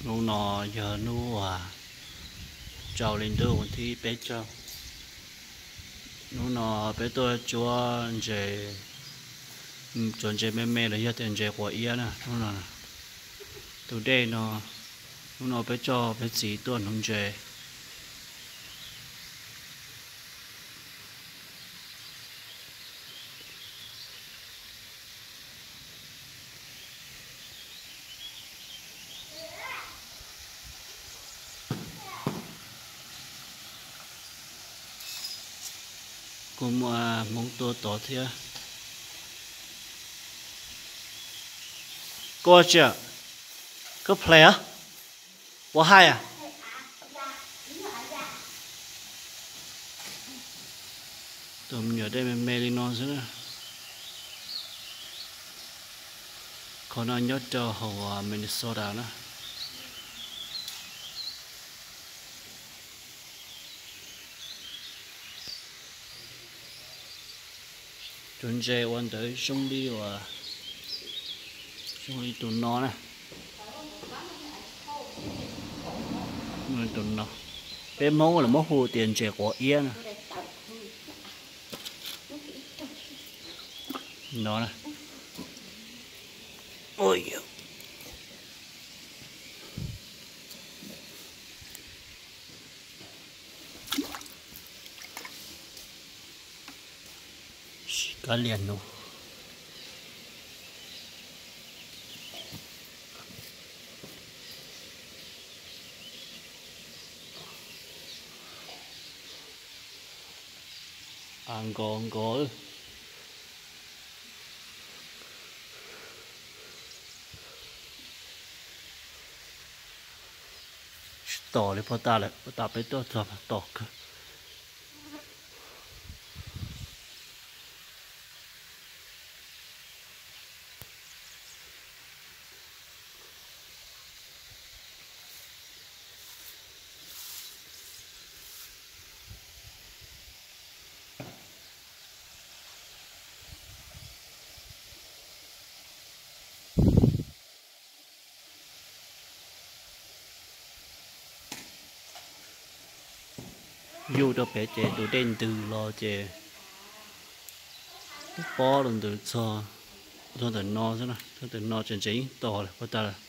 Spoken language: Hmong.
Hnub no yog hnub uas rau hli ntuj thib peb caug. Hnub no peb tuaj cuab ntses, tsuav ntses me me los yog tias ntses quav iab na. Hnub no tus dej no, hnub no peb coj peb txiv tuaj hnuv ntses. Kuj muaj Hmoob tuaj tod thiab. Koj tsi, koj play a, ua hais a. Tus me nyuam dej me me li no xwb na. Qhov no nyob rau hauv Minnesota na. Tus ntses ua ntawd zoo li uas, zoo li tus no na. Tus no peb Hmoob lawv muab hu tias ntses quav iab na. No na. Siv kab lias hnub. A, nkos nkos. Tsis tom li, puag ta lawm, puag ta peb tuaj txog mas tom kawg. Yuj rau pem ces tus dej ntws los ces twb pob los ntws txog, txog ntawm no xwb, txog ntawm no ces ntses yeej tom lawm puag ta lawm.